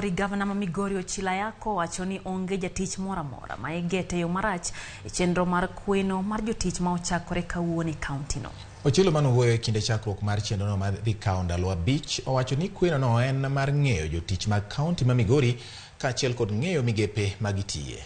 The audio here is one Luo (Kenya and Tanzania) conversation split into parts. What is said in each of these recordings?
Gavana ma Migori Ochilo Ayacko owacho ni onge jatich moro amora ma igete e yo marach e chenro mar kweno mar jotich ma ochakore kawuono e kaunti no. Ochilo manowuoyo e kinde chakruok mar chenrono ma dhi kawo ndalo 5 owacho ni kwenono en mar ng'eyo jotich mag kaunti ma Migori kaachiel kod ng'eyo migepe ma gitiye.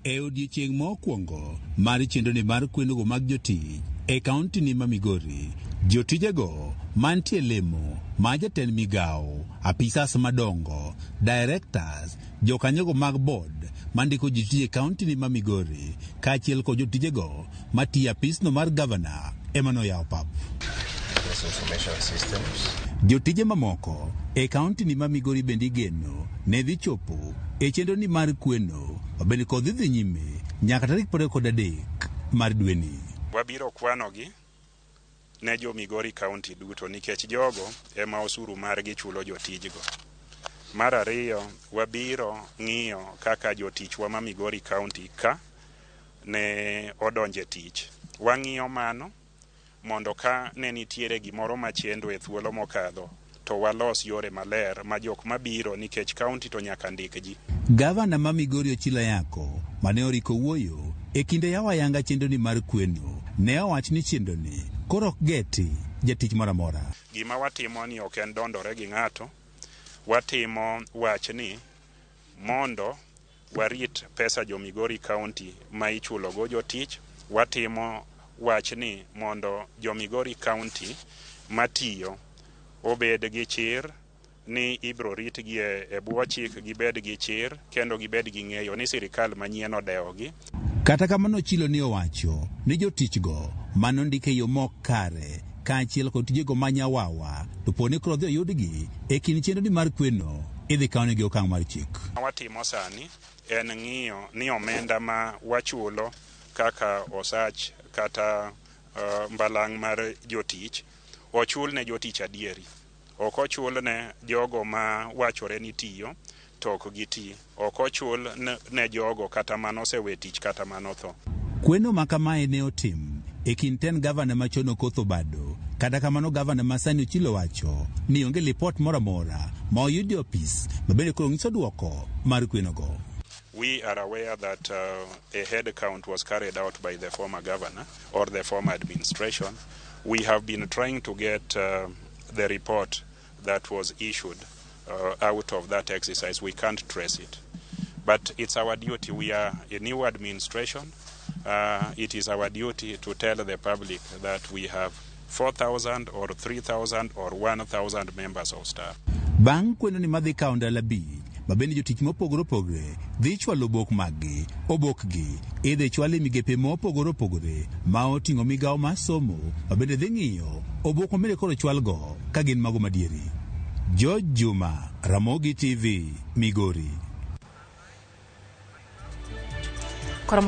E odiechieng' mokwongo mar chenroni mar kwenogo mag jotich e kaunti ni ma Migori, jotijego mantie lemo ma jatend migawo, apisas madongo, directors, jokanyogo mag board mandiko ji tich e kaunti ni ma Migori, kaachiel kod jotijego matiyo e apisno mar gavana ema noyawo pap. Jotije mamoko e kaunti ni ma Migori bende igeno ne dhi chopo e chenro ni mar kweno mabende kod dhi nyime nyaka tarik 23 mar dweni. Wabiro kwanogi ne jo Migori County duto nikech jogo ema osuru margi chulo jotijgo. Mar ariyo, wabiro ng'iyo kaka jotichwa ma Migori County ka ne odonje tich. Wang'iyo mano mondo ka ne nitiere gimoro machendo e thuolo mokadho to walos yore maler ma jok mabiro nikech county to nyaka ndik ji. Gavana ma Migori Ochilo Ayacko mane oriko wuoyo e kinde yawo ayanga chenroni mar kweno ne owach ni chenroni koro ok geti jatich moro amora. Gima watimo ni ok en dondore gi ng'ato, watimo wachni mondo warit pesa jo Migori County ma ichulogo jotich, watimo wachni mondo jo Migori County matiyo obed gi chir ni ibro ritgi e bwo chik, gibed gi chir kendo gibed gi ng'eyo ni sirikal manyien odewogi. Kata kamano Ochilo ne owacho ni jotichgo manondiki e yo mok kare kaachiel kod tijego ma nyawawa to po ni koro dhi oyudgi e kind chenroni mar kweno idhi kawnegi okang' mar chik. Watimo sani en ng'iyo ni omenda ma wachulo kaka osach kata mbalang' mar jotich ochul ne jotich adieri. Ok ochul ne jogo ma wachore ni tiyo to ok giti. Ok ochul ne jogo kata manosewe tich kata manotho. Kweno ma kamae ne otim e kind tend gavana machon Okoth Obado. Kata kamano gavana masani Ochilo wacho ni onge lipot moro amora ma oyud e opis ma bende koro nyiso duoko mar kwenogo. We are aware that a head count was carried out by the former governor or the former administration. We have been trying to get the report that was issued out of that exercise. We can't trace it. But it's our duty. We are a new administration. It is our duty to tell the public that we have 4,000 or 3,000 or 1,000 members of staff. Bang' kweno ni madhi kawo ndalo 5 ma bende jotich mopogore opogore dhi chwalo obok maggi, obokgi idhi chwal e migepe mopogore opogore ma oting'o migawo mar somo ma bende dhi ng'iyo obok ma bende koro chwalgo ka gin mago madieri. George Juma, Ramogi TV, Migori. Koro